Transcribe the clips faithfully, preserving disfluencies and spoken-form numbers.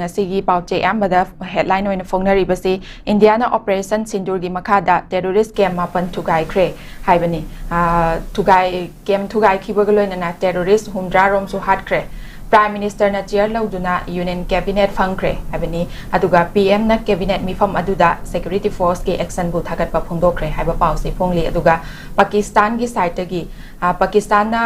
ꯉꯁꯤꯒꯤ ꯄꯥꯎꯆꯦ ꯑꯌꯥꯝꯕꯗ ꯍꯦꯗꯂꯥꯏꯟ ꯑꯣꯏꯅ ꯐꯣꯡꯅꯔꯤꯕꯁꯤ ꯏꯟꯗꯤꯌꯥꯅ ꯑꯣꯄꯔꯦꯁꯟ ꯁꯤꯟꯗꯨꯔꯒꯤ ꯃꯈꯥꯗ ꯇꯦꯔꯣꯔꯤꯁ ꯀꯦꯝ ꯃꯥꯄꯟ ꯊꯨꯒꯥꯏꯈ꯭ꯔꯦ ꯍꯥꯏꯕꯅꯤ꯫ ꯑ, ꯊꯨꯒꯥꯏ-, ꯀꯦꯝ ꯊꯨꯒꯥꯏꯈꯤꯕꯒ ꯂꯣꯏꯅꯅ ꯇꯦꯔꯣꯔꯤꯁ ꯍꯨꯝꯗ꯭ꯔꯥ ꯔꯣꯝꯁꯨ ꯍꯥꯠꯈ꯭ꯔꯦ꯫ ꯄ꯭ꯔꯥꯏꯝ ꯃꯤꯅꯤꯁꯇꯔꯅ ꯆꯤꯌꯔ ꯂꯧꯗꯨꯅ ꯌꯨꯅꯤꯌꯟ ꯀꯦꯕꯤꯅꯦꯠ ꯐꯝꯈ꯭ꯔꯦ ꯍꯥꯏꯕꯅꯤ꯫ ꯑꯗꯨꯒ ꯄꯤ ꯑꯦꯝꯅ ꯀꯦꯕꯤꯅꯦꯠ ꯃꯤꯐꯝ ꯑꯗꯨꯗ ꯁꯦꯀ꯭ꯌꯨꯔꯤꯇꯤ ꯐꯣꯔꯁꯀꯤ ꯑꯦꯛꯁꯟꯕꯨ ꯊꯥꯒꯠꯄ ꯐꯣꯡꯗꯣꯛꯈ꯭ꯔꯦ ꯍꯥꯏꯕ ꯄꯥꯎꯁꯤ ꯐꯣꯡꯂꯤ꯫ ꯑꯗꯨꯒ ꯄꯥꯀꯤꯁꯇꯥꯟꯒꯤ ꯁꯥꯏꯠꯇꯒꯤ, ꯑ, ꯄꯥꯀꯤꯁꯇꯥꯟꯅ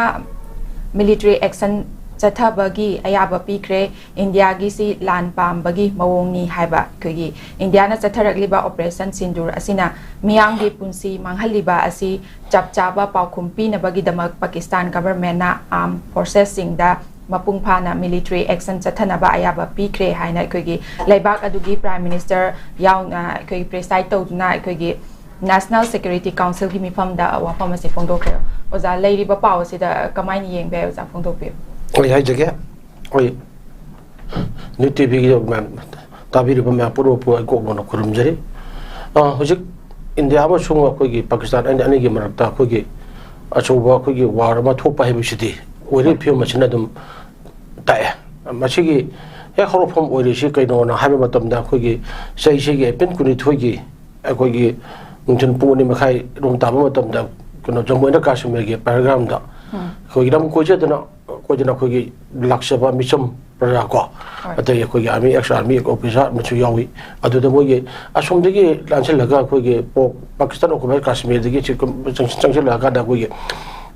ꯃꯤꯂꯤꯇꯔꯤ ꯑꯦꯛꯁꯟ ꯆꯠꯊꯕꯒꯤ ꯑꯌꯥꯕ ꯄꯤꯈ꯭ꯔꯦ꯫ ꯏꯟꯗꯤꯌꯥꯒꯤꯁꯤ ꯂꯥꯟ ꯄꯥꯝꯕꯒꯤ ꯃꯑꯣꯡꯅꯤ ꯍꯥꯏꯕ, ꯑꯩꯈꯣꯏꯒꯤ ꯏꯟꯗꯤꯌꯥꯅ ꯆꯠꯊꯔꯛꯂꯤꯕ ꯑꯣꯄꯔꯦꯁꯟ ꯁꯤꯟꯗꯨꯔ ꯑꯁꯤꯅ ꯃꯤꯌꯥꯝꯒꯤ ꯄꯨꯟꯁꯤ ꯃꯥꯡꯍꯜꯂꯤꯕ ꯑꯁꯤ ꯆꯞ ꯆꯥꯕ ꯄꯥꯎꯈꯨꯝ ꯄꯤꯅꯕꯒꯤꯗꯃꯛ ꯄꯥꯀꯤꯁꯇꯥꯟ ꯒꯚꯔꯟꯃꯦꯟꯅ ꯑꯥꯔꯝ ꯐꯣꯔꯁꯦꯁꯁꯤꯡꯗ ꯃꯄꯨꯡ ꯐꯥꯅ ꯃꯤꯂꯤꯇꯔꯤ ꯑꯦꯛꯁꯟ ꯆꯠꯊꯅꯕ ꯑꯌꯥꯕ ꯄꯤꯈ꯭ꯔꯦ ꯍꯥꯏꯅ ꯑꯩꯈꯣꯏꯒꯤ ꯂꯩꯕꯥꯛ ꯑꯗꯨꯒꯤ ꯄ꯭ꯔꯥꯏꯝ ꯃꯤꯅꯤꯁꯇꯔ ꯌꯥꯎꯅ ꯑꯩꯈꯣꯏꯒꯤ ꯄ꯭ꯔꯤꯁꯥꯏꯗ ꯇꯧꯗꯨꯅ ꯑꯩꯈꯣꯏꯒꯤ ꯅꯦꯁꯅꯦꯜ ꯁꯦꯀ꯭ꯌꯨꯔꯤꯇꯤ ꯀꯥꯎꯟꯁꯤꯜꯒꯤ ꯃꯤꯐꯝꯗ ꯋꯥꯐꯝ ꯑꯁꯤ ꯐꯣꯡꯗꯣꯛꯈ꯭ꯔꯦ꯫ ꯑꯣꯖꯥ, ꯂꯩꯔꯤꯕ ꯄꯥꯎ ꯑꯁꯤꯗ ꯀꯃꯥꯏꯅ ꯌꯦꯡꯕ ꯌꯥꯏ? ꯑꯣꯖꯥ, ꯐꯣꯡꯗꯣꯛꯄꯤꯌꯨ꯫ ꯑꯩ ꯍꯥꯏꯖꯒꯦ, ꯑꯩꯈꯣꯏ ꯅ꯭ꯌꯨꯁ ꯇꯤ ꯚꯤꯒꯤ ꯃꯌꯥꯝ, ꯇꯥꯕꯤꯔꯤꯕ ꯃꯌꯥꯝ ꯄꯨꯝꯅꯃꯛꯄꯨ ꯑꯩ ꯀꯣꯛ ꯅꯧꯅ ꯈꯨꯔꯨꯝꯖꯔꯤ꯫ ꯑ, ꯍꯧꯖꯤꯛ ꯏꯟꯗꯤꯌꯥ ꯑꯃꯁꯨꯡ ꯑꯩꯈꯣꯏꯒꯤ ꯄꯥꯀꯤꯁꯇꯥꯟ ꯑꯅꯤ, ꯑꯅꯤꯒꯤ ꯃꯔꯛꯇ ꯑꯩꯈꯣꯏꯒꯤ ꯑꯆꯧꯕ ꯑꯩꯈꯣꯏꯒꯤ ꯋꯥꯔ ꯑꯃ ꯊꯣꯛꯄ ꯍꯥꯏꯕꯁꯤꯗꯤ ꯑꯣꯏꯔꯤꯕ ꯐꯤꯕꯝ ꯑꯁꯤꯅ ꯑꯗꯨꯝ ꯇꯥꯛꯑꯦ꯫ ꯃꯁꯤꯒꯤ ꯍꯦꯛ ꯍꯧꯔꯛꯐꯝ ꯑꯣꯏꯔꯤꯁꯤ ꯀꯩꯅꯣꯅ ꯍꯥꯏꯕ ꯃꯇꯝꯗ, ꯑꯩꯈꯣꯏꯒꯤ ꯆꯍꯤꯁꯤꯒꯤ ꯑꯦꯄ꯭ꯔꯤꯜ ꯀꯨꯟꯅꯤꯊꯣꯏꯒꯤ ꯑꯩꯈꯣꯏꯒꯤ ꯅꯨꯡꯊꯤꯜ ꯄꯨꯡ ꯑꯅꯤ ꯃꯈꯥꯏ ꯔꯣꯝ ꯇꯥꯕ ꯃꯇꯝꯗ, ꯀꯩꯅꯣ, ꯖꯝꯃꯨ ꯑꯦꯟ ꯀꯥꯁꯃꯤꯔꯒꯤ ꯄꯍꯜꯒꯥꯝꯗ ꯑꯩꯈꯣꯏꯒꯤ ꯂꯝ ꯀꯣꯏꯖꯗꯅ, ꯀꯣꯏꯗꯅ ꯑꯩꯈꯣꯏꯒꯤ ꯂꯥꯛꯆꯕ ꯃꯤꯆꯝ ꯄ꯭ꯔꯖꯥ ꯀꯣ, ꯑꯇꯩ ꯑꯩꯈꯣꯏꯒꯤ ꯑꯥꯔꯃꯤ, ꯑꯦꯛꯁ ꯑꯥꯔꯃꯤ ꯑꯣꯐꯤꯁꯥꯔ ꯑꯃꯁꯨ ꯌꯥꯎꯏ꯫ ꯑꯗꯨꯗ ꯃꯣꯏꯒꯤ ꯑꯁꯣꯝꯗꯒꯤ ꯂꯥꯟꯁꯤꯜꯂꯒ ꯑꯩꯈꯣꯏꯒꯤ ꯄꯣ-, ꯄꯥꯀꯤꯁꯇꯥꯟ ꯑꯣꯀꯨꯄꯥꯏ ꯀꯥꯁꯃꯤꯔꯗꯒꯤ ꯆꯪ-, ꯆꯪꯁꯤꯜꯂꯛꯑꯀꯥꯟꯗ ꯑꯩꯈꯣꯏꯒꯤ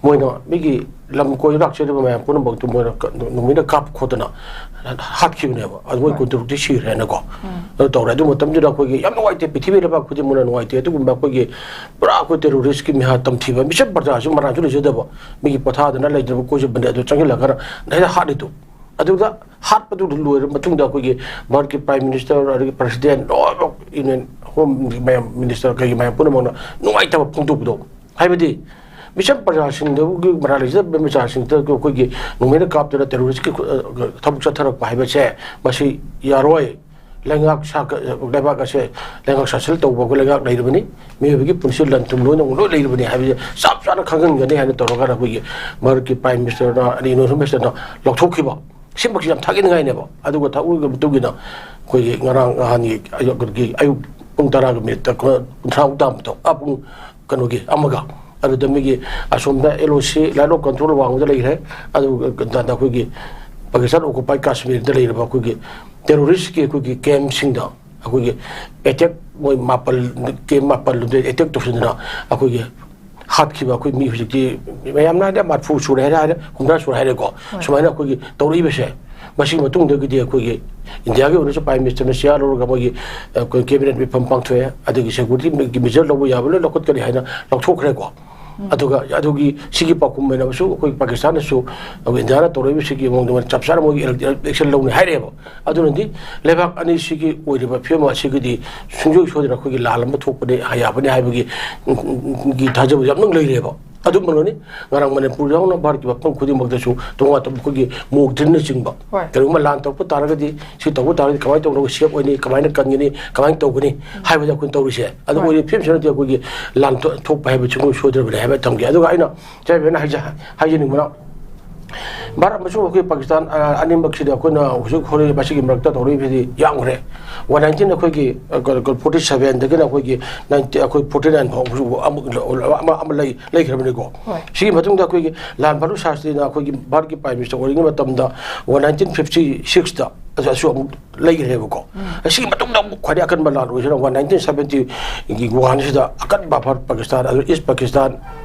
ꯃꯣꯏꯅ ꯃꯤꯒꯤ ꯂꯝ ꯀꯣꯏꯕ ꯂꯥꯛꯆꯔꯤꯕ ꯃꯌꯥꯝ ꯄꯨꯝꯅꯃꯛꯇꯨ ꯃꯣꯏꯅ ꯀ-, ꯅꯣꯡꯃꯩꯅ ꯀꯥꯞ ꯈꯣꯠꯇꯅ ꯍꯥꯠꯈꯤꯕꯅꯦꯕ꯫ ꯑꯗꯨ ꯃꯣꯏ ꯀꯨꯟꯇꯔꯨꯛꯇꯤ ꯁꯤꯈ꯭ꯔꯦꯅꯀꯣ꯫ ꯑꯗꯨ ꯇꯧꯔꯦ꯫ ꯑꯗꯨ ꯃꯇꯝꯗꯨꯗ ꯑꯩꯈꯣꯏꯒꯤ ꯌꯥꯝ ꯅꯨꯡꯉꯥꯏꯇꯦ, ꯄ꯭ꯔꯤꯊꯤꯕꯤ ꯂꯩꯕꯥꯛ ꯈꯨꯗꯤꯡꯃꯛꯅ ꯅꯨꯡꯉꯥꯏꯇꯦ꯫ ꯑꯗꯨꯒꯨꯝꯕ ꯑꯩꯈꯣꯏꯒꯤ ꯄꯨꯔꯥ ꯑꯩꯈꯣꯏ ꯇꯦꯔꯣꯔꯤꯁꯀꯤ ꯃꯤꯍꯥꯠ ꯇꯝꯊꯤꯕ, ꯃꯤꯆꯝ ꯄ꯭ꯔꯖꯥꯁꯨ ꯃꯔꯥꯟꯁꯨ ꯂꯩꯖꯗꯕ, ꯃꯤꯒꯤ ꯄꯣꯊꯥꯗꯅ ꯂꯩꯇꯕ ꯀꯣꯏꯖꯕꯅꯦ꯫ ꯑꯗꯨ ꯆꯪꯁꯤꯜꯂꯒ ꯍꯦꯛꯇ ꯍꯥꯠꯂꯤꯗꯣ꯫ ꯑꯗꯨꯗ ꯍꯥꯠꯄꯗꯨ ꯂꯣꯏꯔꯕ ꯃꯇꯨꯡꯗ ꯑꯩꯈꯣꯏꯒꯤ ꯚꯥꯔꯠꯀꯤ ꯄ꯭ꯔꯥꯏꯝ ꯃꯤꯅꯤꯁꯇꯔ, ꯑꯗꯒꯤ ꯄ꯭ꯔꯁꯤꯗꯦꯟ, ꯂꯣꯏꯅꯃꯛ ꯌꯨꯅꯤꯌꯟ ꯍꯣꯝ ꯃꯌꯥꯝ ꯃꯤꯅꯤꯁꯇꯔ ꯀꯩꯒꯤ ꯃꯌꯥꯝ ꯄꯨꯝꯅꯃꯛꯅ ꯅꯨꯡꯉꯥꯏꯇꯕ ꯐꯣꯡꯗꯣꯛꯄꯗꯣ꯫ ꯍꯥꯏꯕꯗꯤ ꯃꯤꯆꯝ ꯄ꯭ꯔꯖꯥꯁꯤꯡꯗꯨꯒꯤ ꯃꯔꯥꯜ ꯂꯩꯖꯗꯕ ꯃꯆꯥꯁꯤꯡꯗꯨꯗ ꯑꯩꯈꯣꯏꯒꯤ ꯅꯣꯡꯃꯩꯅ ꯀꯥꯞꯇꯨꯅ ꯇꯦꯔꯣꯔꯤꯁꯀꯤ ꯈꯨ-, ꯑ, ꯊꯕꯛ ꯆꯠꯊꯔꯛꯄ ꯍꯥꯏꯕꯁꯦ ꯃꯁꯤ ꯌꯥꯔꯣꯏ꯫ ꯂꯩꯉꯥꯛ ꯁꯥ-, ꯂꯩꯕꯥꯛ ꯑꯁꯦ ꯂꯩꯉꯥꯛ ꯁꯥꯁꯟ ꯇꯧꯕ ꯑꯩꯈꯣꯏ ꯂꯩꯉꯥꯛ ꯂꯩꯔꯤꯕꯅꯤ꯫ ꯃꯤꯑꯣꯏꯕꯒꯤ ꯄꯨꯟꯁꯤ ꯂꯟ ꯊꯨꯝ ꯂꯣꯏꯅꯃꯛ ꯂꯣꯏ ꯂꯩꯔꯤꯕꯅꯤ ꯍꯥꯏꯕꯁꯦ ꯆꯞ ꯆꯥꯅ ꯈꯪꯍꯟꯒꯅꯤ ꯍꯥꯏꯅ ꯇꯧꯔꯒ ꯑꯩꯈꯣꯏꯒꯤ ꯚꯥꯔꯠꯀꯤ ꯄ꯭ꯔꯥꯏꯝ ꯃꯤꯅꯤꯁꯇꯔꯅ, ꯑꯗꯩ ꯏꯟꯗꯤꯌꯟ ꯍꯣꯝ ꯃꯤꯅꯤꯁꯇꯔꯅ ꯂꯧꯊꯣꯛꯈꯤꯕ꯫ ꯁꯤꯃꯛꯁꯤ ꯌꯥꯝ ꯊꯥꯒꯠꯅꯤꯡꯉꯥꯏꯅꯦꯕ꯫ ꯑꯗꯨꯒ ꯊꯥꯒꯠꯂꯕ ꯃꯇꯨꯡ ꯏꯟꯅ ꯑꯩꯈꯣꯏꯒꯤ ꯉꯔꯥꯡ ꯅꯍꯥꯟꯒꯤ ꯑꯌꯨꯛ, ꯑꯌꯨꯛ ꯄꯨꯡ ꯇꯔꯥꯒ ꯃꯤꯅꯤꯠ ꯀꯨꯟꯊ꯭ꯔꯥꯃꯨꯛ ꯇꯥꯕꯗꯣ, ꯑꯥ, ꯄꯨꯡ ꯀꯩꯅꯣꯒꯤ ꯑꯃꯒ, ꯑꯗꯨꯗ ꯃꯤꯒꯤ ꯑꯁꯣꯝꯗ L O C, Line of Control ꯋꯥꯡꯃꯗ ꯂꯩꯈ꯭ꯔꯦ꯫ ꯑꯗꯨꯒ ꯑꯩꯈꯣꯏꯒꯤ ꯄꯥꯀꯤꯁꯇꯥꯟ occupied ꯀꯥꯁꯃꯤꯔꯗ ꯂꯩꯔꯤꯕ ꯑꯩꯈꯣꯏꯒꯤ terrorist ꯀꯤ ꯑꯩꯈꯣꯏꯒꯤ camp ꯁꯤꯡꯗ ꯑꯩꯈꯣꯏꯒꯤ attack, ꯃꯣꯏ ꯃꯥꯄꯜ, camp ꯃꯥꯄꯜ ꯑꯗꯨꯗ attack ꯇꯧꯁꯤꯟꯗꯅ ꯑꯩꯈꯣꯏꯒꯤ ꯍꯥꯠꯈꯤꯕ ꯑꯩꯈꯣꯏ ꯃꯤ ꯍꯧꯖꯤꯛꯇꯤ ꯃꯌꯥꯝꯅ ꯍꯥꯏꯔꯦ, ꯃꯔꯐꯨ ꯁꯨꯔꯦ ꯍꯥꯏꯔꯦ, ꯍꯥꯏꯔꯦ, ꯍꯨꯝꯗ꯭ꯔꯥ ꯁꯨꯔꯦ ꯍꯥꯏꯔꯦꯀꯣ꯫ ꯍꯣꯏ꯫ ꯁꯨꯃꯥꯏꯅ ꯑꯩꯈꯣꯏꯒꯤ ꯇꯧꯔꯛꯏꯕꯁꯦ, ꯃꯁꯤꯒꯤ ꯃꯇꯨꯡꯗꯒꯤꯗꯤ ꯑꯩꯈꯣꯏꯒꯤ ꯏꯟꯗꯤꯌꯥꯒꯤ ꯑꯣꯏꯅꯁꯨ Prime Minister ꯅ ꯆꯦꯌꯥꯔ ꯂꯧꯔꯒ ꯃꯣꯏꯒꯤ, ꯑ, ꯑꯩꯈꯣꯏ cabinet ꯃꯤꯐꯝ ꯄꯥꯡꯊꯣꯛꯑꯦ꯫ ꯑꯗꯒꯤ security measure ꯂꯧꯕ ꯌꯥꯕ ꯂꯣꯏ ꯂꯧꯈꯠꯀꯅꯤ ꯍꯥꯏꯅ ꯂꯧꯊꯣꯛꯈ꯭ꯔꯦꯀꯣ꯫ ꯎꯝ꯫ ꯑꯗꯨꯒ ꯑꯗꯨꯒꯤ ꯁꯤꯒꯤ ꯄꯥꯎꯈꯨꯝ ꯑꯣꯏꯅ ꯑꯃꯁꯨ ꯑꯩꯈꯣꯏ ꯄꯥꯀꯤꯁꯇꯥꯟꯅꯁꯨ ꯑꯩꯈꯣꯏ ꯏꯟꯗꯤꯌꯥꯅ ꯇꯧꯔꯛꯏꯕꯁꯤꯒꯤ ꯃꯑꯣꯡꯗ ꯃꯣꯏꯅ ꯆꯞ ꯆꯥꯅ ꯃꯣꯏꯒꯤ action ꯂꯧꯅꯤ ꯍꯥꯏꯔꯛꯑꯦꯕ꯫ ꯑꯗꯨꯅꯗꯤ ꯂꯩꯕꯥꯛ ꯑꯅꯤꯁꯤꯒꯤ ꯑꯣꯏꯔꯤꯕ ꯐꯤꯕꯝ ꯑꯁꯤꯒꯤꯗꯤ ꯁꯨꯡꯁꯣꯏ ꯁꯣꯏꯗꯅ ꯑꯩꯈꯣꯏꯒꯤ ꯂꯥꯜ ꯑꯃ ꯊꯣꯛꯄꯅꯤ, ꯌꯥꯕꯅꯤ ꯍꯥꯏꯕꯒꯤ, ꯎꯝ, ꯎꯝ, ꯎꯝ, ꯒꯤ ꯊꯥꯖꯕ ꯌꯥꯝꯅ ꯂꯩꯔꯦꯕ꯫ ꯑꯗꯨꯝꯕꯅꯅꯤ ꯉꯔꯥꯡ ꯃꯅꯤꯄꯨꯔ ꯌꯥꯎꯅ ꯚꯥꯔꯠꯀꯤ ꯃꯐꯝ ꯈꯨꯗꯤꯡꯃꯛꯇꯁꯨ ꯇꯣꯉꯥꯟ ꯇꯣꯉꯥꯟꯕ ꯑꯩꯈꯣꯏꯒꯤ mock drill ꯅꯆꯤꯡꯕ, ꯍꯣꯏ꯫ ꯀꯔꯤꯒꯨꯝꯕ ꯂꯥꯟ ꯇꯧꯔꯛꯄ ꯇꯥꯔꯒꯗꯤ, ꯁꯤ ꯇꯧꯕ ꯇꯥꯔꯒꯗꯤ ꯀꯃꯥꯏꯅ ꯇꯧꯔꯒ safe ꯑꯣꯏꯅꯤ, ꯀꯃꯥꯏꯅ ꯀꯟꯒꯅꯤ, ꯀꯃꯥꯏꯅ ꯇꯧꯒꯅꯤ ꯍꯥꯏꯕꯗ ꯑꯩꯈꯣꯏꯅ ꯇꯧꯔꯤꯁꯦ꯫ ꯑꯗꯨ ꯍꯣꯏ꯫ ꯑꯣꯏꯔꯗꯤ ꯐꯤꯕꯝꯁꯤꯅꯗꯤ ꯑꯩꯈꯣꯏꯒꯤ ꯂꯥꯟ ꯊꯣꯛ-, ꯊꯣꯛꯄ ꯍꯥꯏꯕ ꯁꯨꯡꯁꯣꯏ ꯁꯣꯏꯗ꯭ꯔꯕꯅꯤ ꯍꯥꯏꯕ ꯊꯝꯒꯦ꯫ ꯑꯗꯨꯒ ꯑꯩꯅ ꯆꯥꯏꯕꯅ ꯍꯥꯏꯖ-, ꯍꯥꯏꯖꯅꯤꯡꯕꯅ, ꯚꯥꯔꯠ ꯑꯃꯁꯨꯡ ꯑꯩꯈꯣꯏ ꯄꯥꯀꯤꯁꯇꯥꯟ, ꯑ, ꯑꯅꯤꯃꯛꯁꯤꯗ ꯑꯩꯈꯣꯏꯅ ꯍꯧꯖꯤꯛ ꯍꯧꯔꯛꯏ ꯃꯁꯤꯒꯤ ꯃꯔꯛꯇ ꯇꯧꯔꯛꯏꯕꯁꯤꯗꯤ ꯌꯥꯝꯈ꯭ꯔꯦ꯫ One nineteen ꯑꯩꯈꯣꯏꯒꯤ, ꯑ, ꯀ-, ꯀ-, forty seven ꯗꯒꯤꯅ ꯑꯩꯈꯣꯏꯒꯤ ninety, ꯑꯩꯈꯣꯏ forty nine ꯐꯥꯎꯕꯁꯨ ꯑꯃ, ꯑꯃ, ꯑꯃ ꯂꯩ-, ꯂꯩꯈ꯭ꯔꯕꯅꯤꯀꯣ꯫ ꯍꯣꯏ꯫ ꯁꯤꯒꯤ ꯃꯇꯨꯡꯗ ꯑꯩꯈꯣꯏꯒꯤ ꯂꯥꯜ ꯕꯍꯥꯗꯨꯔ ꯁꯥꯁꯇ꯭ꯔꯤꯅ ꯑꯩꯈꯣꯏꯒꯤ ꯚꯥꯔꯠꯀꯤ Prime Minister ꯑꯣꯏꯔꯤꯉꯩ ꯃꯇꯝꯗ one nineteen fifty six ꯇ ꯑꯗꯨꯁꯨ ꯑꯃꯨꯛ ꯂꯩꯈ꯭ꯔꯦꯕꯀꯣ꯫ ꯎꯝ꯫ ꯑꯁꯤꯒꯤ ꯃꯇꯨꯡꯗ ꯑꯃꯨꯛ ꯈ꯭ꯋꯥꯏꯗꯒꯤ ꯑꯀꯟꯕ ꯂꯥꯟ ꯑꯣꯏꯁꯤꯅ one nineteen seventy ꯒꯤ ꯋꯥꯟꯁꯤꯗ ꯑꯀꯟꯕ ꯚꯥꯔꯠ ꯄꯥꯀꯤꯁꯇꯥꯟ, ꯑꯗꯨ East Pakistan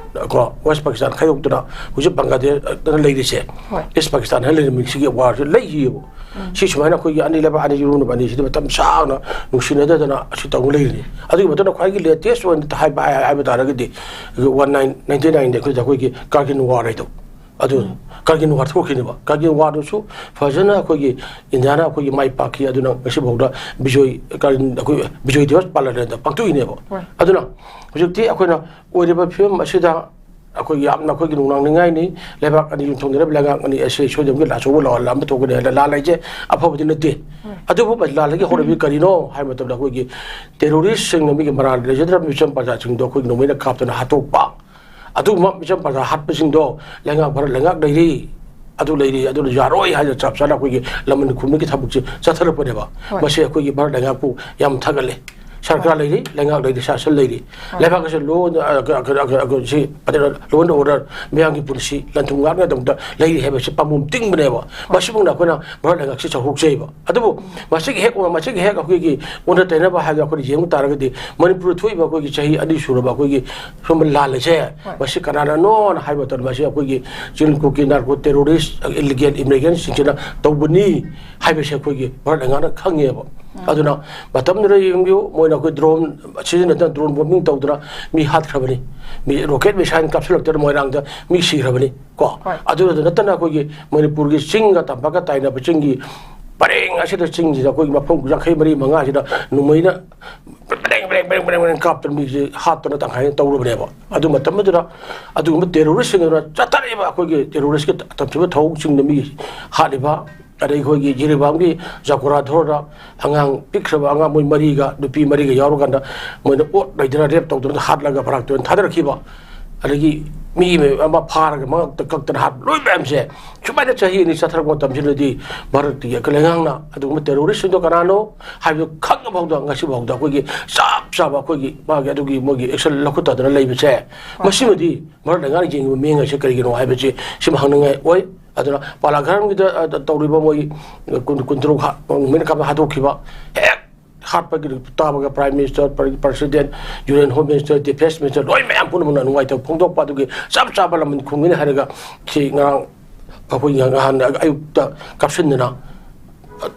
ꯀꯣ, West Pakistan ꯈꯥꯏꯗꯣꯛꯇꯨꯅ ꯍꯧꯖꯤꯛ ꯕꯪꯒ꯭ꯂꯥꯗꯦꯁꯇ ꯂꯩꯔꯤꯁꯦ, ꯍꯣꯏ꯫ East Pakistan ꯍꯥꯏꯅ ꯂꯩꯔꯝꯃꯤ, ꯁꯤꯒꯤ war ꯁꯤ ꯂꯩꯈꯤꯑꯕ꯫ ꯎꯝ꯫ ꯁꯤ ꯁꯨꯃꯥꯏꯅ ꯑꯩꯈꯣꯏꯒꯤ ꯑꯅꯤ ꯂꯩꯕꯥꯛ ꯑꯅꯤ ꯏꯔꯨꯅꯕ ꯑꯅꯤꯁꯤꯗꯤ ꯃꯇꯝ ꯁꯥꯡꯅ ꯅꯨꯡꯁꯤꯅꯗꯗꯅ ꯑꯁꯤ ꯇꯧꯔꯒ ꯂꯩꯔꯤꯅꯤ꯫ ꯑꯗꯨꯒꯤ ꯃꯇꯨꯡꯗ ꯈ꯭ꯋꯥꯏꯒꯤ latest ꯑꯣꯏꯅ ꯍꯥꯏꯕ, ꯍꯥꯏꯕ ꯇꯥꯔꯒꯗꯤ ꯑꯩꯈꯣꯏꯒꯤ one nine, ninety nine ꯗ ꯑꯩꯈꯣꯏꯗ ꯑꯩꯈꯣꯏꯒꯤ Kargil war ꯍꯥꯏꯗꯣ, ꯑꯗꯨ ꯎꯝ꯫ Kargil war ꯊꯣꯛꯈꯤꯅꯦꯕ꯫ Kargil war ꯗꯨꯁꯨ ꯐꯖꯅ ꯑꯩꯈꯣꯏꯒꯤ ꯏꯟꯗꯤꯌꯥꯅ ꯑꯩꯈꯣꯏꯒꯤ ꯃꯥꯏ ꯄꯥꯛꯈꯤ꯫ ꯑꯗꯨꯅ ꯉꯁꯤꯐꯥꯎꯗ ꯕꯤꯖꯣꯏ, ꯀꯥꯔꯒꯤꯜ, ꯑꯩꯈꯣꯏ ꯕꯤꯖꯣꯏ ꯗꯤꯋꯁ ꯄꯥꯂꯟ ꯍꯥꯏꯅ ꯄꯥꯡꯊꯣꯛꯏꯅꯦꯕ꯫ ꯍꯣꯏ꯫ ꯑꯗꯨꯅ ꯍꯧꯖꯤꯛꯇꯤ ꯑꯩꯈꯣꯏꯅ ꯑꯣꯏꯔꯤꯕ ꯐꯤꯕꯝ ꯑꯁꯤꯗ ꯑꯩꯈꯣꯏ ꯌꯥꯝꯅ ꯑꯩꯈꯣꯏꯒꯤ ꯅꯨꯡꯅꯥꯡꯅꯤꯡꯉꯥꯏꯅꯤ꯫ ꯂꯩꯕꯥꯛ ꯑꯅꯤ ꯌꯨꯝꯊꯣꯡꯅꯔꯕ ꯂꯩꯉꯥꯛ ꯑꯅꯤ ꯑꯁꯤ ꯁꯣꯏꯗꯅꯒꯤ ꯑꯆꯧꯕ ꯂꯥꯜ ꯑꯃ ꯊꯣꯛꯀꯅꯤ ꯍꯥꯏꯅ꯫ ꯂꯥꯜ ꯍꯥꯏꯁꯦ ꯑꯐꯕꯗꯤ ꯅꯠꯇꯦ꯫ ꯍꯣꯏ꯫ ꯑꯗꯨꯕꯨ ꯂꯥꯜ ꯍꯥꯏꯒꯤ ꯍꯧꯔꯛꯏ ꯀꯔꯤꯅꯣ ꯍꯥꯏꯕ ꯃꯇꯝꯗ ꯑꯩꯈꯣꯏꯒꯤ terrorist ꯁꯤꯡꯅ ꯃꯤꯒꯤ ꯃꯔꯥꯜ ꯂꯩꯖꯗ꯭ꯔꯕ ꯃꯤꯆꯝ ꯄ꯭ꯔꯖꯥꯁꯤꯡꯗꯣ ꯑꯩꯈꯣꯏꯒꯤ ꯅꯣꯡꯃꯩꯅ ꯀꯥꯞꯇꯨꯅ ꯍꯥꯠꯇꯣꯛꯄ꯫ ꯑꯗꯨꯒꯨꯝꯕ ꯃꯤꯆꯝ ꯄ꯭ꯔꯖꯥ ꯍꯥꯠꯄꯁꯤꯡꯗꯣ ꯂꯩꯉꯥꯛ ꯐꯔ ꯂꯩꯉꯥꯛ ꯂꯩꯔꯤ꯫ ꯑꯗꯨ ꯂꯩꯔꯤ, ꯑꯗꯨꯅ ꯌꯥꯔꯣꯏ ꯍꯥꯏꯗꯅ ꯆꯞ ꯆꯥꯅ ꯑꯩꯈꯣꯏꯒꯤ ꯂꯃꯟ ꯈꯨꯝꯕꯒꯤ ꯊꯕꯛꯁꯦ ꯆꯠꯊꯔꯛꯄꯅꯦꯕ꯫ ꯍꯣꯏ꯫ ꯃꯁꯤ ꯑꯩꯈꯣꯏꯒꯤ ꯚꯥꯔꯠ ꯂꯩꯉꯥꯛꯄꯨ ꯌꯥꯝ ꯊꯥꯒꯠꯂꯦ꯫ ꯁꯔꯀꯥꯔ ꯍꯣꯏ꯫ ꯂꯩꯔꯤ, ꯂꯩꯉꯥꯛ ꯂꯩꯔꯤ, ꯁꯥꯁꯟ ꯂꯩꯔꯤ꯫ ꯍꯣꯏ꯫ ꯂꯩꯕꯥꯛ ꯑꯁꯤ ꯂꯣꯟ, ꯑ, ꯀ-, ꯀ-, ꯀ-, ꯀ-, ꯁꯤ, ꯑꯗꯨꯅ law and order, ꯃꯤꯌꯥꯝꯒꯤ ꯄꯨꯟꯁꯤ, ꯂꯟ ꯊꯨꯝ ꯉꯥꯛꯅꯗꯕꯗ ꯂꯩꯔꯤ ꯍꯥꯏꯕꯁꯤ ꯄꯥꯝꯕꯣꯝ ꯇꯤꯡꯕꯅꯦꯕ꯫ ꯍꯣꯏ꯫ ꯃꯁꯤꯃꯛꯅ ꯑꯩꯈꯣꯏꯅ ꯚꯥꯔꯠ ꯂꯩꯉꯥꯛꯁꯤ ꯆꯥꯎꯊꯣꯛꯆꯩꯕ꯫ ꯑꯗꯨꯕꯨ ꯃꯁꯤꯒꯤ ꯍꯦꯛ, ꯃꯁꯤꯒꯤ ꯍꯦꯛ ꯑꯩꯈꯣꯏꯒꯤ ꯑꯣꯟꯅ ꯇꯩꯅꯕ ꯍꯥꯏꯔꯒ ꯑꯩꯈꯣꯏꯅ ꯌꯦꯡꯕ ꯇꯥꯔꯒꯗꯤ, ꯃꯅꯤꯄꯨꯔꯗ ꯊꯣꯛꯏꯕ ꯑꯩꯈꯣꯏꯒꯤ ꯆꯍꯤ ꯑꯅꯤ ꯁꯨꯔꯕ ꯑꯩꯈꯣꯏꯒꯤ ꯁꯨꯝꯕ ꯂꯥꯜ ꯑꯁꯦ, ꯍꯣꯏ꯫ ꯃꯁꯤ ꯀꯅꯥꯅꯅꯣꯅ ꯍꯥꯏꯕ ꯃꯇꯝꯗ, ꯃꯁꯤ ꯑꯩꯈꯣꯏꯒꯤ ꯆꯤꯟ ꯀꯨꯀꯤ narco terrorist, illegal immigrantꯁꯤꯡꯁꯤꯅ ꯇꯧꯕꯅꯤ ꯍꯥꯏꯕꯁꯦ ꯑꯩꯈꯣꯏꯒꯤ ꯚꯥꯔꯠ ꯂꯩꯉꯥꯛꯅ ꯈꯪꯉꯦꯕ꯫ ꯎꯝ꯫ ꯑꯗꯨꯅ ꯃꯇꯝꯗꯨꯗ ꯌꯦꯡꯕꯤꯌꯨ, ꯃꯣꯏꯅ ꯑꯩꯈꯣꯏ drone ꯁꯤꯖꯤꯟꯅꯗꯅ drone bombing ꯇꯧꯗꯅ ꯃꯤ ꯍꯥꯠꯈ꯭ꯔꯕꯅꯤ, ꯃꯤ rocket missile ꯀꯥꯞꯁꯤꯜꯂꯛꯇꯅ ꯃꯣꯏꯔꯥꯡꯗ ꯃꯤ ꯁꯤꯈ꯭ꯔꯕꯅꯤ꯫ ꯀꯣ? ꯍꯣꯏ꯫ ꯑꯗꯨꯗ ꯅꯠꯇꯅ ꯑꯩꯈꯣꯏꯒꯤ ꯃꯅꯤꯄꯨꯔꯒꯤ ꯆꯤꯡꯒ ꯇꯝꯄꯥꯛꯀ ꯇꯥꯏꯅꯕ ꯆꯤꯡꯒꯤ ꯄꯔꯦꯡ ꯑꯁꯤꯗ, ꯆꯤꯡꯁꯤꯗ ꯑꯩꯈꯣꯏꯒꯤ ꯃꯐꯝ ꯌꯥꯡꯈꯩ ꯃꯔꯤ ꯃꯉꯥꯁꯤꯗ ꯅꯣꯡꯃꯩꯅ ꯕ꯭ꯔꯦꯡ, ꯕ꯭ꯔꯦꯡ, ꯕ꯭ꯔꯦꯡ, ꯕ꯭ꯔꯦꯡ, ꯕ꯭ꯔꯦꯡ ꯀꯥꯞꯇꯅ ꯃꯤꯁꯦ ꯍꯥꯠꯇꯅ ꯇꯪꯈꯥꯏ ꯇꯧꯔꯕꯅꯦꯕ꯫ ꯑꯗꯨ ꯃꯇꯝ ꯑꯗꯨꯗ ꯑꯗꯨꯒꯨꯝꯕ terroristꯁꯤꯡ ꯑꯗꯨꯅ ꯆꯠꯊꯔꯛꯏꯕ ꯑꯩꯈꯣꯏꯒꯤ terroristꯀꯤ ꯇꯝꯊꯤꯕ ꯊꯧꯑꯣꯡꯁꯤꯡꯗ ꯃꯤ ꯍꯥꯠꯂꯤꯕ, ꯑꯗꯩ ꯑꯩꯈꯣꯏꯒꯤ ꯖꯤꯔꯤꯕꯥꯝꯒꯤ ꯖꯥꯀꯣꯔꯥ ꯊꯣꯔꯗ ꯑꯉꯥꯡ ꯄꯤꯛꯈ꯭ꯔꯕ ꯑꯉꯥꯡ ꯃꯣꯏ ꯃꯔꯤꯒ ꯅꯨꯄꯤ ꯃꯔꯤꯒ ꯌꯥꯎꯔꯀꯥꯟꯗ ꯃꯣꯏꯅ ꯑꯣꯠ ꯂꯩꯗꯅ rape ꯇꯧꯗꯅ ꯍꯥꯠꯂꯒ ꯐꯔꯥꯛ ꯇꯨꯔꯦꯜ ꯊꯥꯗꯔꯛꯈꯤꯕ, ꯑꯗꯒꯤ ꯃꯤ ꯑꯃ ꯐꯥꯔꯒ ꯃꯉꯛꯇ ꯀꯛꯇꯅ ꯍꯥꯠꯄ, ꯂꯣꯏ ꯃꯌꯥꯝꯁꯦ ꯁꯨꯃꯥꯏꯅ ꯆꯍꯤ ꯑꯅꯤ ꯆꯠꯊꯔꯛꯄ ꯃꯇꯝꯁꯤꯗꯗꯤ ꯚꯥꯔꯠꯀꯤ ꯂꯩꯉꯥꯛꯅ ꯑꯗꯨꯒꯨꯝꯕ terroristꯁꯤꯡꯗꯣ ꯀꯅꯥꯅꯣ ꯍꯥꯏꯕꯗꯨ ꯈꯪꯉꯐꯥꯎꯗ, ꯉꯁꯤꯐꯥꯎꯗ ꯑꯩꯈꯣꯏꯒꯤ ꯆꯞ ꯆꯥꯕ ꯑꯩꯈꯣꯏꯒꯤ ꯃꯥꯒꯤ ꯑꯗꯨꯒꯤ ꯃꯣꯏꯒꯤ action ꯂꯧꯈꯠꯇꯗꯅ ꯂꯩꯕꯁꯦ, ꯍꯣꯏ꯫ ꯃꯁꯤꯃꯗꯤ ꯚꯥꯔꯠ ꯂꯩꯉꯥꯛꯅ ꯌꯦꯡꯉꯤꯕ ꯃꯤꯠꯌꯦꯡ ꯑꯁꯤ ꯀꯔꯤꯒꯤꯅꯣ ꯍꯥꯏꯕꯁꯤ ꯁꯤꯃ ꯍꯪꯅꯤꯡꯉꯥꯏ ꯑꯣꯏ꯫ ꯑꯗꯨꯅ ꯄꯥꯂꯥꯒ꯭ꯔꯥꯝꯒꯤꯗ, ꯑ, ꯇꯧꯔꯤꯕ ꯃꯣꯏ ꯀꯨꯟ, ꯀꯨꯟꯇꯔꯨꯛ ꯍꯥ-, ꯃꯣꯏꯅ ꯀꯥꯞꯄ ꯍꯥꯠꯇꯣꯛꯈꯤꯕ ꯍꯦꯛ ꯍꯥꯠꯄꯒꯤ ꯇꯥꯕꯒ Prime Minister, Pre-, President, Union Home Minister, Defense Minister, ꯂꯣꯏ ꯃꯌꯥꯝ ꯄꯨꯝꯅꯃꯛꯅ ꯅꯨꯡꯉꯥꯏꯇꯕ ꯐꯣꯡꯗꯣꯛꯄ, ꯑꯗꯨꯒꯤ ꯆꯞ ꯆꯥꯕ ꯂꯃꯟ ꯈꯨꯝꯒꯅꯤ ꯍꯥꯏꯔꯒ ꯁꯤ ꯉꯔꯥꯡ ꯑꯩꯈꯣꯏ ꯉꯍꯥꯟ ꯑꯌꯨꯛꯇ ꯀꯥꯞꯁꯤꯟꯗꯅ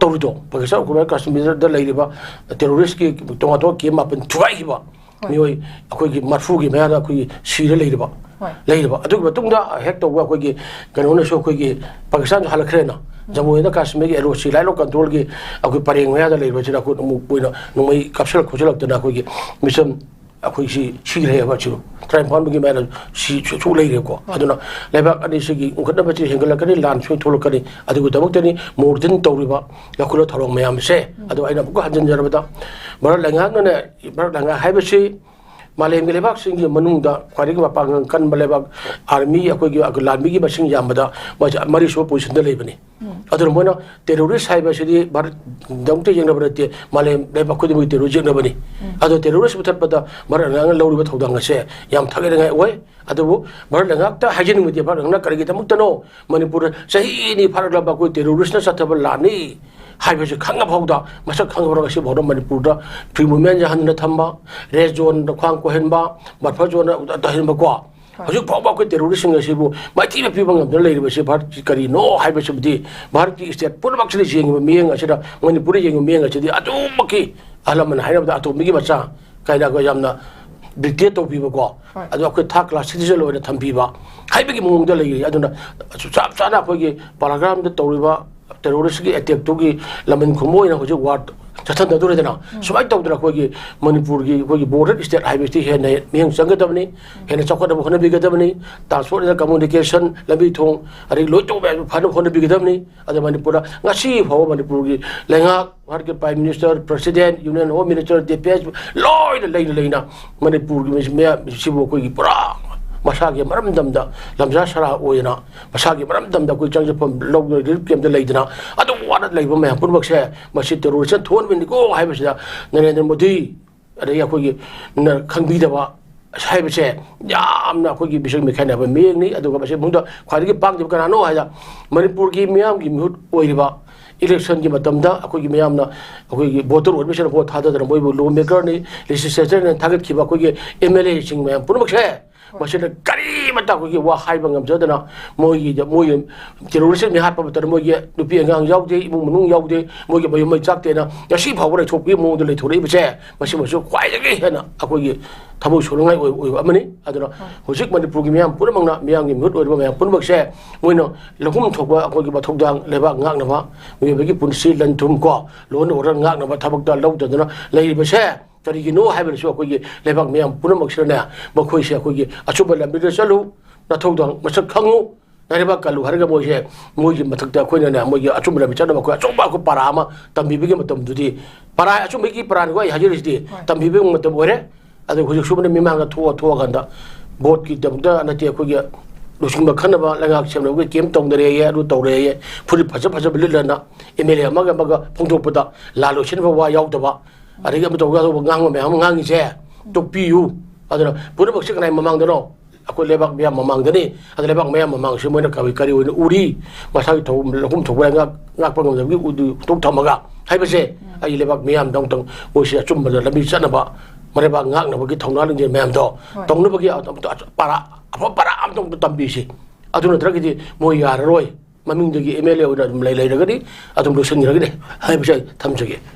ꯇꯧꯔꯤꯗꯣ, ꯄꯥꯀꯤꯁꯇꯥꯟ ꯍꯨꯀꯨꯃꯠ ꯀꯥꯁꯃꯤꯔꯗ ꯂꯩꯔꯤꯕ terroristꯀꯤ ꯇꯣꯉꯥꯟ ꯇꯣꯉꯥꯟꯕ camp ꯃꯥꯄꯟ ꯊꯨꯒꯥꯏꯈꯤꯕ ꯍꯣꯏ꯫ ꯃꯤꯑꯣꯏ ꯑꯩꯈꯣꯏꯒꯤ ꯃꯔꯐꯨꯒꯤ ꯃꯌꯥꯗ ꯑꯩꯈꯣꯏꯒꯤ ꯁꯤꯔ ꯂꯩꯔꯤꯕ, ꯍꯣꯏ꯫ ꯂꯩꯔꯤꯕ꯫ ꯑꯗꯨꯒꯤ ꯃꯇꯨꯡꯗ ꯍꯦꯛ ꯇꯧꯕ ꯑꯩꯈꯣꯏꯒꯤ ꯀꯩꯅꯣꯅꯁꯨ, ꯑꯩꯈꯣꯏꯒꯤ ꯄꯥꯀꯤꯁꯇꯥꯟꯁꯨ ꯍꯜꯂꯛꯈ꯭ꯔꯦꯅ꯫ ꯎꯝ꯫ ꯖꯝꯃꯨ ꯑꯦꯟ ꯀꯥꯁꯃꯤꯔꯒꯤ L O C, Line of Controlꯒꯤ ꯑꯩꯈꯣꯏ ꯄꯔꯦꯡ ꯃꯌꯥꯗ ꯂꯩꯔꯤꯕꯁꯤꯗ ꯑꯩꯈꯣꯏ ꯑꯃꯨꯛ ꯑꯣꯏꯅ ꯅꯣꯡꯃꯩ ꯀꯥꯞꯁꯤꯜꯂꯛ ꯈꯣꯠꯆꯤꯜꯂꯛꯇꯅ ꯑꯩꯈꯣꯏꯒꯤ ꯃꯤꯆꯝ ꯑꯩꯈꯣꯏꯁꯤ ꯁꯤꯈ꯭ꯔꯦꯕ꯫ ꯁꯤꯕꯨ ꯇꯔꯥꯅꯤꯄꯥꯟꯃꯨꯛꯀꯤ ꯃꯌꯥꯗ ꯁꯤ, ꯁꯤ, ꯁꯣꯛ ꯂꯩꯈ꯭ꯔꯦꯀꯣ꯫ ꯍꯣꯏ꯫ ꯑꯗꯨꯅ ꯂꯩꯕꯥꯛ ꯑꯅꯤꯁꯤꯒꯤ ꯎꯪꯈꯠꯅꯕꯁꯤ ꯍꯦꯟꯒꯠꯂꯛꯀꯅꯤ, ꯂꯥꯟ ꯁꯣꯏ ꯊꯣꯛꯂꯛꯀꯅꯤ꯫ ꯑꯗꯨꯒꯤꯗꯃꯛꯇꯅꯤ ꯃꯣꯔꯗꯤꯟ ꯇꯧꯔꯤꯕ ꯌꯥꯈꯨꯂ ꯊꯧꯔꯥꯡ ꯃꯌꯥꯝꯁꯦ꯫ ꯎꯝ꯫ ꯑꯗꯣ ꯑꯩꯅ ꯑꯃꯨꯛꯀ ꯍꯟꯖꯤꯟꯖꯔꯕꯗ, ꯚꯥꯔꯠ ꯂꯩꯉꯥꯛꯅꯅꯦ, ꯚꯥꯔꯠ ꯂꯩꯉꯥꯛ ꯍꯥꯏꯕꯁꯤ ꯃꯥꯂꯦꯝꯒꯤ ꯂꯩꯕꯥꯛꯁꯤꯡꯒꯤ ꯃꯅꯨꯡꯗ ꯈ꯭ꯋꯥꯏꯗꯒꯤ ꯃꯄꯥꯡꯒꯜ ꯀꯟꯕ ꯂꯩꯕꯥꯛ, ꯑꯥꯔꯃꯤ, ꯑꯩꯈꯣꯏꯒꯤ ꯂꯥꯟꯃꯤꯒꯤ ꯃꯁꯤꯡ ꯌꯥꯝꯕꯗ ꯃꯣꯏꯁꯦ ꯃꯔꯤꯁꯨꯕ ꯄꯣꯖꯤꯁꯟꯗ ꯂꯩꯕꯅꯤ꯫ ꯑꯗꯨꯅ ꯃꯣꯏꯅ ꯇꯦꯔꯣꯔꯤꯁ ꯍꯥꯏꯕꯁꯤꯗꯤ ꯚꯥꯔꯠꯗꯃꯛꯇ ꯌꯦꯡꯅꯕ ꯅꯠꯇꯦ, ꯃꯥꯂꯦꯝ ꯂꯩꯕꯥꯛ ꯈꯨꯗꯤꯡꯃꯛꯀꯤ ꯇꯦꯔꯣꯔꯤꯁ ꯌꯦꯡꯅꯕꯅꯤ꯫ ꯑꯗꯣ ꯇꯦꯔꯣꯔꯤꯁ ꯃꯨꯊꯠꯄꯗ ꯚꯥꯔꯠ ꯂꯩꯉꯥꯛꯅ ꯂꯧꯔꯤꯕ ꯊꯧꯗꯥꯡ ꯑꯁꯦ ꯌꯥꯝ ꯊꯥꯒꯠꯅꯤꯡꯉꯥꯏ ꯑꯣꯏ꯫ ꯑꯗꯨꯕꯨ ꯚꯥꯔꯠ ꯂꯩꯉꯥꯛꯇ ꯍꯥꯏꯖꯅꯤꯡꯕꯗꯤ, ꯚꯥꯔꯠ ꯂꯩꯉꯥꯛꯅ ꯀꯔꯤꯒꯤꯗꯃꯛꯇꯅꯣ ꯃꯅꯤꯄꯨꯔꯗ ꯆꯍꯤ ꯑꯅꯤ ꯐꯥꯔꯛꯂꯕ ꯑꯩꯈꯣꯏ ꯇꯦꯔꯣꯔꯤꯁꯅ ꯆꯠꯊꯕ ꯂꯥꯟꯅꯤ ꯍꯥꯏꯕꯁꯤ ꯈꯪꯉ ꯐꯥꯎꯗ, ꯃꯁꯛ ꯈꯪꯉ ꯐꯥꯎꯗ ꯉꯁꯤ ꯐꯥꯎꯗ ꯃꯅꯤꯄꯨꯔꯗ ꯐ꯭ꯔꯤ ꯃꯨꯚꯃꯦꯟꯁꯦ ꯍꯟꯗꯅ ꯊꯝꯕ, ꯔꯦꯗ ꯖꯣꯟꯗ ꯈ꯭ꯋꯥꯡ ꯀꯣꯏꯍꯟꯕ, ꯕꯐꯔ ꯖꯣꯟꯗ ꯇꯥꯍꯟꯕꯀꯣ꯫ ꯍꯣꯏ꯫ ꯍꯧꯖꯤꯛ ꯐꯥꯎꯕ ꯑꯩꯈꯣꯏ ꯇꯦꯔꯣꯔꯤꯁꯁꯤꯡ ꯑꯁꯤꯕꯨ ꯃꯥꯏꯊꯤꯕ ꯄꯤꯕ ꯉꯝꯗꯨꯅ ꯂꯩꯔꯤꯕꯁꯤ ꯚꯥꯔꯠꯀꯤ ꯀꯔꯤꯅꯣ ꯍꯥꯏꯕꯁꯤꯕꯨꯗꯤ ꯚꯥꯔꯠꯀꯤ ꯁ꯭ꯇꯦꯠ ꯄꯨꯝꯅꯃꯛꯁꯤꯗ ꯌꯦꯡꯉꯤꯕ ꯃꯤꯠꯌꯦꯡ ꯑꯁꯤꯗ, ꯃꯅꯤꯄꯨꯔꯗ ꯌꯦꯡꯉꯤꯕ ꯃꯤꯠꯌꯦꯡ ꯑꯁꯤꯗꯤ ꯑꯗꯨꯃꯛꯀꯤ, ꯑꯍꯜ ꯂꯃꯟ ꯍꯥꯏꯅꯕꯗ ꯑꯇꯣꯝꯕꯤꯒꯤ ꯃꯆꯥ ꯀꯥꯏꯅ ꯑꯩꯈꯣꯏ ꯌꯥꯝꯅ ꯗꯤꯛꯇꯦꯠ ꯇꯧꯕꯤꯕꯀꯣ꯫ ꯍꯣꯏ꯫ ꯑꯗꯣ ꯑꯩꯈꯣꯏ ꯊꯥꯔꯠ ꯀ꯭ꯂꯥꯁ ꯁꯤꯇꯤꯖꯟ ꯑꯣꯏꯅ ꯊꯝꯕꯤꯕ ꯍꯥꯏꯕꯒꯤ ꯃꯑꯣꯡꯗ ꯂꯩꯔꯤ꯫ ꯑꯗꯨꯅ ꯆꯞ ꯆꯥꯅ ꯑꯩꯈꯣꯏꯒꯤ ꯄꯥꯂꯒ꯭ꯔꯥꯝꯗ ꯇꯧꯔꯤꯕ ꯇꯦꯔꯣꯔꯤꯁꯀꯤ ꯑꯦꯇꯦꯛꯇꯨꯒꯤ ꯂꯃꯟ ꯈꯨꯝꯕ ꯑꯣꯏꯅ ꯍꯧꯖꯤꯛ ꯋꯥꯔ ꯆꯠꯊꯅꯗꯣꯔꯦꯗꯅ꯫ ꯎꯝ꯫ ꯁꯨꯃꯥꯏꯅ ꯇꯧꯗꯅ ꯑꯩꯈꯣꯏꯒꯤ ꯃꯅꯤꯄꯨꯔꯒꯤ, ꯑꯩꯈꯣꯏꯒꯤ ꯕꯣꯔꯗꯔ ꯁ꯭ꯇꯦꯠ ꯍꯥꯏꯕꯁꯤ ꯍꯦꯟꯅ ꯃꯤꯠꯌꯦꯡ ꯆꯪꯒꯗꯕꯅꯤ, ꯍꯦꯟꯅ ꯆꯥꯎꯈꯠꯅꯕ ꯍꯣꯠꯅꯕꯤꯒꯗꯕꯅꯤ, ꯇ꯭ꯔꯥꯟꯁꯄꯣꯔꯠ ꯑꯦꯟ ꯀꯝꯃꯨꯅꯤꯀꯦꯁꯟ, ꯂꯝꯕꯤ ꯊꯣꯡ, ꯑꯗꯒꯤ ꯂꯣꯏ ꯇꯧꯕ ꯐꯅꯕ ꯍꯣꯠꯅꯕꯤꯒꯗꯕꯅꯤ꯫ ꯑꯗ ꯃꯅꯤꯄꯨꯔꯗ ꯉꯁꯤ ꯐꯥꯎꯕ ꯃꯅꯤꯄꯨꯔꯒꯤ ꯂꯩꯉꯥꯛ, ꯚꯥꯔꯠꯀꯤ prime minister, president, union home minister, defence ꯂꯣꯏꯅ ꯂꯩꯅ ꯂꯩꯅ ꯃꯅꯤꯄꯨꯔꯒꯤ ꯃꯤ-, ꯃꯤꯌꯥꯝꯁꯤꯕꯨ ꯑꯩꯈꯣꯏꯒꯤ ꯄꯨꯔꯥ ꯃꯁꯥꯒꯤ ꯃꯔꯝꯗꯝꯗ ꯂꯝꯖꯥ ꯁꯔꯥ ꯑꯣꯏꯅ, ꯃꯁꯥꯒꯤ ꯃꯔꯝꯗꯝꯗ ꯑꯩꯈꯣꯏ ꯆꯪꯖꯐꯝ ꯂꯧꯗꯅ ꯔꯤꯂꯤꯐ ꯀꯦꯝꯞꯇ ꯂꯩꯗꯅ ꯑꯗꯨꯝ ꯋꯥꯅ ꯂꯩꯕ ꯃꯌꯥꯝ ꯄꯨꯝꯅꯃꯛꯁꯦ ꯃꯁꯤ ꯇꯦꯔꯣꯔꯤꯁꯅ ꯊꯣꯛꯍꯟꯕꯅꯤꯀꯣ ꯍꯥꯏꯕꯁꯤꯗ ꯅꯔꯦꯟꯗ꯭ꯔ ꯃꯣꯗꯤ ꯑꯗꯒꯤ ꯑꯩꯈꯣꯏꯒꯤ ꯅ-, ꯈꯪꯕꯤꯗꯕ ꯍꯥꯏꯕꯁꯦ ꯌꯥꯝꯅ ꯑꯩꯈꯣꯏꯒꯤ ꯃꯤꯆꯪ ꯃꯤꯈꯥꯏꯅꯕ ꯃꯤꯠꯌꯦꯡꯅꯤ꯫ ꯑꯗꯨꯒ ꯃꯁꯤ ꯃꯅꯨꯡꯗ ꯈ꯭ꯋꯥꯏꯗꯒꯤ ꯄꯥꯡꯗꯕ ꯀꯅꯥꯅꯣ ꯍꯥꯏꯗ ꯃꯅꯤꯄꯨꯔꯒꯤ ꯃꯤꯌꯥꯝꯒꯤ ꯃꯤꯍꯨꯠ ꯑꯣꯏꯔꯤꯕ ꯏꯂꯦꯛꯁꯟꯒꯤ ꯃꯇꯝꯗ ꯑꯩꯈꯣꯏꯒꯤ ꯃꯤꯌꯥꯝꯅ ꯑꯩꯈꯣꯏꯒꯤ ꯚꯣꯇꯔ ꯑꯣꯏꯕꯁꯤꯡꯅ ꯚꯣꯠ ꯊꯥꯗꯗꯅ ꯃꯣꯏꯕꯨ ꯂꯣ ꯃꯦꯀꯔꯅꯤ, ꯂꯦꯖꯤꯁꯂꯦꯆꯔꯅꯤ ꯊꯥꯒꯠꯈꯤꯕ ꯑꯩꯈꯣꯏꯒꯤ ꯑꯦꯝ ꯑꯦꯜ ꯑꯦꯁꯤꯡ ꯃꯌꯥꯝ ꯄꯨꯝꯅꯃꯛꯁꯦ ꯃꯁꯤꯗ ꯀꯔꯤꯃꯠꯇ ꯑꯩꯈꯣꯏꯒꯤ ꯋꯥ ꯍꯥꯏꯕ ꯉꯝꯖꯗꯅ ꯃꯣꯏꯒꯤ, ꯃꯣꯏꯒꯤ ꯇꯦꯔꯣꯔꯤꯁꯁꯤꯡ ꯃꯤꯍꯥꯠꯄ ꯃꯇꯝꯗ ꯃꯣꯏꯒꯤ ꯅꯨꯄꯤ ꯑꯉꯥꯡ ꯌꯥꯎꯗꯦ, ꯏꯃꯨꯡ ꯃꯅꯨꯡ ꯌꯥꯎꯗꯦ, ꯃꯣꯏꯒꯤ ꯃꯌꯨꯝ ꯃꯩ ꯆꯥꯛꯇꯦꯅ ꯉꯁꯤ ꯐꯥꯎꯕ ꯂꯩꯊꯣꯛꯄꯒꯤ ꯃꯑꯣꯡꯗ ꯂꯩꯊꯣꯔꯛꯏꯕꯁꯦ ꯃꯁꯤꯃꯁꯨ ꯈ꯭ꯋꯥꯏꯗꯒꯤ ꯍꯦꯟꯅ ꯑꯩꯈꯣꯏꯒꯤ ꯊꯃꯣꯏ ꯁꯣꯛꯅꯤꯡꯉꯥꯏ ꯑꯣꯏ-, ꯑꯣꯏꯕ ꯑꯃꯅꯤ꯫ ꯑꯗꯨꯅ ꯍꯧꯖꯤꯛ ꯃꯅꯤꯄꯨꯔꯒꯤ ꯃꯤꯌꯥꯝ ꯄꯨꯝꯅꯃꯛꯅ, ꯃꯤꯌꯥꯝꯒꯤ ꯃꯤꯍꯨꯠ ꯑꯣꯏꯔꯤꯕ ꯃꯌꯥꯝ ꯄꯨꯝꯅꯃꯛꯁꯦ ꯃꯣꯏꯅ ꯂꯧꯐꯝ ꯊꯣꯛꯄ ꯑꯩꯈꯣꯏꯒꯤ ꯃꯊꯧꯗꯥꯡ, ꯂꯩꯕꯥꯛ ꯉꯥꯛꯅꯕ, ꯃꯤꯑꯣꯏꯕꯒꯤ ꯄꯨꯟꯁꯤ, ꯂꯟ ꯊꯨꯝ ꯀꯣ, ꯂꯣꯟ ꯑꯣꯔꯗꯔ ꯉꯥꯛꯅꯕ ꯊꯕꯛꯇ ꯂꯧꯗꯗꯅ ꯂꯩꯔꯤꯕꯁꯦ ꯀꯔꯤꯒꯤꯅꯣ ꯍꯥꯏꯕꯗꯁꯨ ꯑꯩꯈꯣꯏꯒꯤ ꯂꯩꯕꯥꯛ ꯃꯤꯌꯥꯝ ꯄꯨꯝꯅꯃꯛꯁꯤꯅꯅꯦ ꯃꯈꯣꯏꯁꯦ ꯑꯩꯈꯣꯏꯒꯤ ꯑꯆꯨꯝꯕ ꯂꯝꯕꯤꯗ ꯆꯠꯂꯨ, ꯅꯊꯧꯗꯥꯡ ꯃꯁꯛ ꯈꯪꯉꯨ, ꯅꯔꯩꯕꯥꯛ ꯀꯜꯂꯨ ꯍꯥꯏꯔꯒ ꯃꯣꯏꯁꯦ, ꯃꯣꯏꯒꯤ ꯃꯊꯛꯇ ꯑꯩꯈꯣꯏꯅꯅꯦ ꯃꯣꯏꯒꯤ ꯑꯆꯨꯝꯕ ꯂꯝꯕꯤ ꯆꯠꯅꯕ ꯑꯩꯈꯣꯏ ꯑꯆꯨꯝꯕ ꯑꯩꯈꯣꯏ ꯄꯔꯥ ꯑꯃ ꯇꯝꯕꯤꯕꯒꯤ ꯃꯇꯝꯗꯨꯗꯤ, ꯄꯔꯥ ꯑꯆꯨꯝꯕꯒꯤ ꯄꯔꯥꯅꯤꯀꯣ ꯑꯩ ꯍꯥꯏꯖꯔꯤꯁꯤꯗꯤ, ꯍꯣꯏ꯫ ꯇꯝꯕꯤꯕꯒꯤ ꯃꯇꯝ ꯑꯣꯏꯔꯦ꯫ ꯑꯗꯨ ꯍꯧꯖꯤꯛ ꯁꯨꯕꯅ ꯃꯤꯃꯥꯡꯗ ꯊꯣꯛꯑ ꯊꯣꯛꯑꯀꯥꯟꯗ ꯚꯣꯠꯀꯤꯗꯃꯛꯇ ꯅꯠꯇꯦ, ꯑꯩꯈꯣꯏꯒꯤ ꯂꯨꯆꯤꯡꯕ ꯈꯟꯅꯕ ꯂꯩꯉꯥꯛ ꯁꯦꯝꯅꯕꯒꯤ ꯀꯦꯝ ꯇꯧꯅꯔꯦꯌꯦ, ꯑꯗꯨ ꯇꯧꯔꯦꯌꯦ, ꯐꯨꯔꯤꯠ ꯐꯖ ꯐꯖꯕ ꯂꯤꯠꯂꯅ ꯑꯦꯝ ꯑꯦꯜ ꯑꯦ ꯑꯃꯒ ꯑꯃꯒ ꯐꯣꯡꯗꯣꯛꯄꯗ ꯂꯥꯜ ꯂꯣꯏꯁꯤꯟꯕ ꯋꯥ ꯌꯥꯎꯗꯕ, ꯑꯗꯒꯤ ꯑꯃ ꯇꯧꯕ ꯌꯥꯗꯕ ꯉꯥꯡꯕ ꯃꯌꯥꯝ ꯑꯃ ꯉꯥꯡꯉꯤꯁꯦ ꯇꯣꯛꯄꯤꯌꯨ꯫ ꯑꯗꯨꯅ ꯄꯨꯝꯅꯃꯛꯁꯦ ꯀꯅꯥꯏ ꯃꯃꯥꯡꯗꯅꯣ? ꯑꯩꯈꯣꯏ ꯂꯩꯕꯥꯛ ꯃꯤꯌꯥꯝ ꯃꯃꯥꯡꯗꯅꯤ꯫ ꯑꯗ ꯂꯩꯕꯥꯛ ꯃꯤꯌꯥꯝ ꯃꯃꯥꯡꯁꯤ ꯃꯣꯏꯅ ꯀꯔꯤ, ꯀꯔꯤ ꯑꯣꯏꯅ ꯎꯔꯤ? ꯃꯁꯥꯒꯤ ꯊꯧ-, ꯂꯧꯐꯝ ꯊꯣꯛꯄ ꯉꯥꯛ-, ꯉꯥꯛꯄ ꯉꯝꯗꯕꯒꯤ ꯎꯗꯨ ꯇꯣꯛ ꯊꯝꯃꯒ ꯍꯥꯏꯕꯁꯦ, ꯑꯩ ꯂꯩꯕꯥꯛ ꯃꯤꯌꯥꯝꯗ ꯑꯃꯨꯛꯇꯪ ꯃꯣꯏꯁꯤ ꯑꯆꯨꯝꯕꯗ ꯂꯝꯕꯤ ꯆꯠꯅꯕ, ꯃꯔꯩꯕꯥꯛ ꯉꯥꯛꯅꯕꯒꯤ ꯊꯧꯅꯥ ꯂꯤꯡꯖꯦꯜ ꯃꯌꯥꯝꯗꯣ ꯍꯣꯏ꯫ ꯇꯧꯅꯕꯒꯤ ꯑ-, ꯑ-, ꯄꯥꯔꯥ, ꯑꯐꯕ ꯄꯥꯔꯥ ꯑꯃꯇꯪ ꯇꯝꯕꯤꯁꯤ꯫ ꯑꯗꯨ ꯅꯠꯇ꯭ꯔꯒꯗꯤ ꯃꯣꯏ ꯌꯥꯔꯔꯣꯏ꯫ ꯃꯃꯤꯡꯗꯒꯤ ꯑꯦꯝ ꯑꯦꯜ ꯑꯦ ꯑꯣꯏꯅ ꯑꯗꯨꯝ ꯂꯩ ꯂꯩꯔꯒꯗꯤ ꯑꯗꯨꯝ ꯂꯣꯏꯁꯤꯟꯈ꯭ꯔꯒꯅꯤ ꯍꯥꯏꯕꯁꯦ ꯑꯩ ꯊꯝꯖꯒꯦ꯫